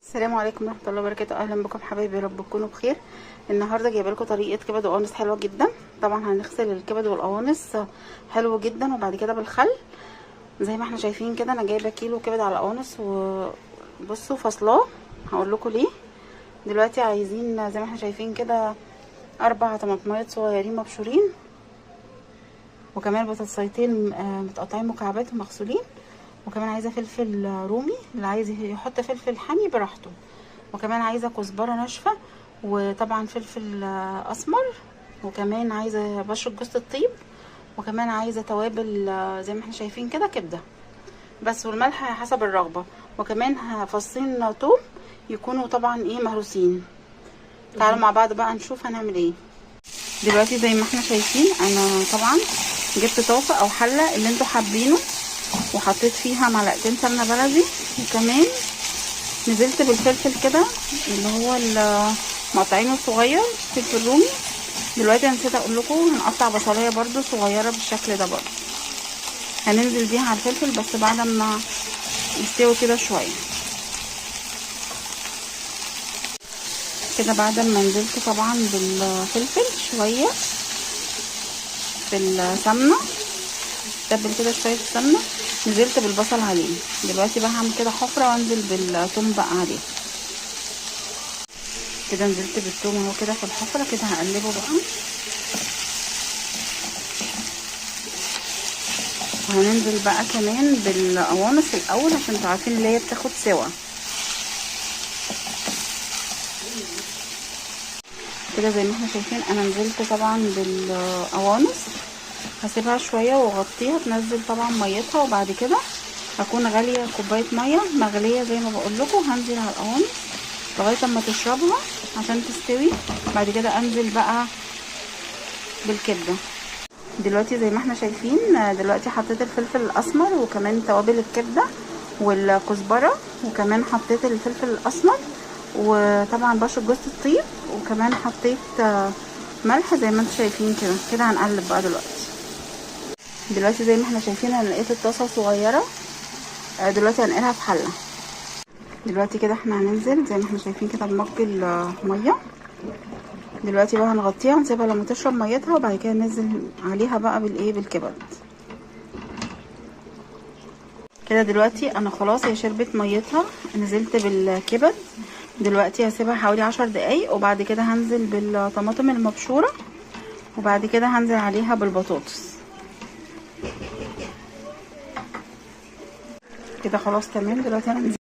السلام عليكم ورحمة الله وبركاته. اهلا بكم حبايبي، يا رب تكونوا بخير. النهارده جايبه لكم طريقه كبد وقوانص حلوة جدا. طبعا هنغسل الكبد والقوانص حلو جدا، وبعد كده بالخل زي ما احنا شايفين كده. انا جايبه كيلو كبد على قوانص، وبصوا فصلاه هقول لكم ليه. دلوقتي عايزين زي ما احنا شايفين كده 4 طماطمات صغيرين مبشورين، وكمان بطاطسيتين متقطعين مكعبات ومغسولين، وكمان عايزه فلفل رومي، اللي عايز يحط فلفل حامي براحته، وكمان عايزه كزبره ناشفة، وطبعا فلفل اسمر، وكمان عايزه بشره جوز الطيب، وكمان عايزه توابل زي ما احنا شايفين كده كبده بس، والملح حسب الرغبة، وكمان فصين توم يكونوا طبعا ايه مهروسين. تعالوا مع بعض بقى نشوف هنعمل ايه. دلوقتي زي ما احنا شايفين انا طبعا جبت طاسه او حله اللي انتوا حابينه، وحطيت فيها معلقتين سمنه بلدي، وكمان نزلت بالفلفل كده اللي هو مقطعينه الصغير فلفل رومي. دلوقتي نسيت اقول لكم هنقطع بصلايه برده صغيرة بالشكل ده، برده هننزل بيها على الفلفل بس بعد ما يستوي كده شوية كده. بعد ما نزلت طبعا بالفلفل شوية في السمنة، تبل كده شوية في السمنة، نزلت بالبصل عليه. دلوقتي بقى هعمل كده حفره وانزل بالثوم بقى عليه كده. نزلت بالثوم اهو كده في الحفرة كده، هقلبه بقى، وهننزل بقى كمان بالقوانص الاول عشان انتوا عارفين اللي هي بتاخد سوا كده. زي ما احنا شايفين انا نزلت طبعا بالقوانص، هسيبها شوية واغطيها تنزل طبعا ميتها، وبعد كده هكون غالية كوباية مية مغليه زي ما بقول لكم، هنزل على القوانص لغاية اما تشربها عشان تستوي. بعد كده انزل بقى بالكبده. دلوقتي زي ما احنا شايفين دلوقتي حطيت الفلفل الاسمر، وكمان توابل الكبده والكزبره، وكمان حطيت الفلفل الاسمر، وطبعا بشره جوز الطيب، وكمان حطيت ملح زي ما انتم شايفين كده. كده هنقلب بقى دلوقتي. دلوقتي زي ما احنا شايفين انا لقيت الطاسه صغيرة، دلوقتي هنقلها في حله. دلوقتي كده احنا هننزل زي ما احنا شايفين كده بمج المية. دلوقتي بقى هنغطيها ونسيبها لما تشرب ميتها، وبعد كده ننزل عليها بقى بالايه بالكبد كده. دلوقتي انا خلاص هي شربت ميتها، نزلت بالكبد. دلوقتي هسيبها حوالي 10 دقايق، وبعد كده هنزل بالطماطم المبشوره، وبعد كده هنزل عليها بالبطاطس كده. خلاص تمام. دلوقتي انا